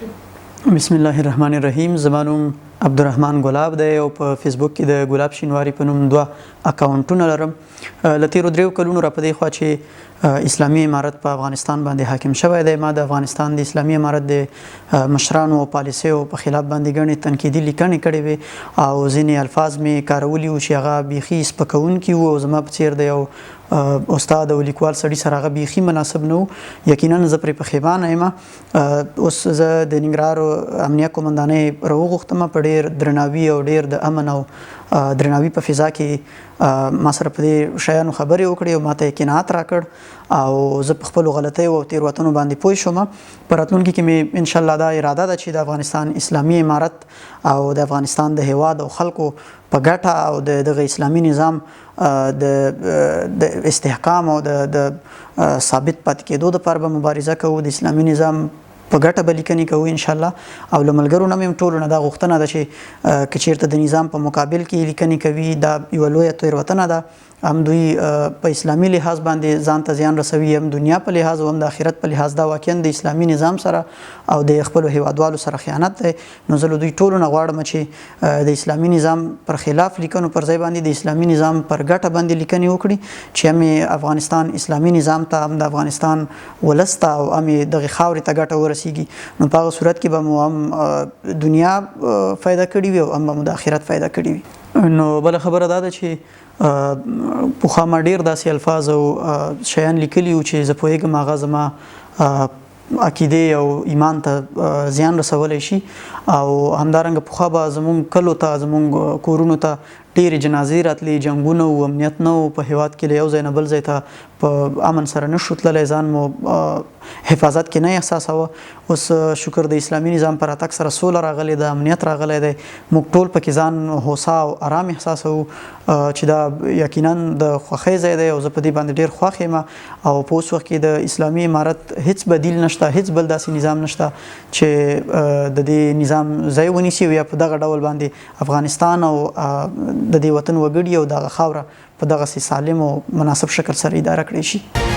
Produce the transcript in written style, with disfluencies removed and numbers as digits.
شئ. بسم الله الرحمن الرحیم. زما نوم عبدالرحمن ګلاب دی او په فیسبوک کې د ګلاب شینواری په نوم دوه اکاونټونه لرم. له تیرو 3 کلونو را په دې خوا چې اسلامي امارت په افغانستان باندې حاکم شوی دی، ما د افغانستان د اسلامي امارت د مشرانو او پالیسیو په خلاف باندې ګڼې تنقیدي لیکنې کړې وې او ځینې الفاظ مې کارولي وو چې هغه بیخي سپکوونکي وو او زما په څیر د یو استاد او لیکوال سړي سره هغه بیخي مناسب نه وو. یقینا زه پرې پښیمانه یم. اوس زه د ننګرهار امنیه قومندانۍ راوغوښتم، په ډېر درناوي او ډېر د امن او درناوي په فضا کې ما سره په دې شیانو خبرې وکړې او ما ته یې قناعت راکړ او زه په خپلو غلطیو او تېروتنو باندې پوه شوم. په راتلونکي کې مې انشاءالله دا اراده ده چې د افغانستان اسلامي امارت او د افغانستان د هیواد او خلکو په ګټه او د دغه اسلامي نظام د استحکام او د ثابت پاتې کېدو لپاره به مبارزه کوو، د اسلامي نظام په ګټه به لیکنې کوو ان شاء الله. او له ملګرو نه مې هم ټولو نه دا غوښتنه ده چې که چیرته د نظام په مقابل کې لیکنې کوي، دا یوه لویه تېروتنه ده. هم دوی په اسلامي لحاظ باندې ځان ته زیان رسوي، هم دنیا په لحاظ او هم د آخرت په لحاظ. دا واقعا د اسلامي نظام سره او د خپلو هیوادوالو سره خیانت دی. نو زه له دوی ټولو نه غواړم چې د اسلامي نظام پر خلاف لیکنو پر ځای باندې د اسلامي نظام پر ګټه باندې لیکنې وکړي چې هم افغانستان اسلامي نظام ته، هم د افغانستان ولس ته او هم دغې خاورې ته ګټه ورسیږي. نو په هغه صورت کې به مو هم دنیا فایده کړې وي او هم به مو د آخرت فایده کړې وي. نو بله خبره دا ده چې پخوا ما ډېر داسې الفاظ او شیان لیکلي وو چې زه پوهېږم هغه زما عقیدې او ایمان ته زیان رسولی شي. او همدارنګه پخوا به زمونږ کلو ته، زمونږ کورونو ته ډېرې جنازې راتلې، جنګونه وو، امنیت نه و په هیواد کې، له یو ځای نه بل ځای ته په امن سره نه شو تللی، ځان مو حفاظت کې نه احساساوه. اوس شکر د اسلامي نظام پر راتګ سره سوله راغلې ده، امنیت راغلی دی، موږ ټول پکې ځان هوسا او ارام احساسوو چې دا یقینا د خوښۍ ځای دی او زه په دې باندې ډېر خوښ یم. او په اوس وخت کې د اسلامي امارت هیڅ بدیل نشته، هیڅ بل داسې نظام نشته چې د دې نظام ځای ونیسي او یا په دغه ډول باندې افغانستان او د دې وطن وګړي او دغه خاوره په دغسې سالم او مناسب شکل سره اداره کړی شي.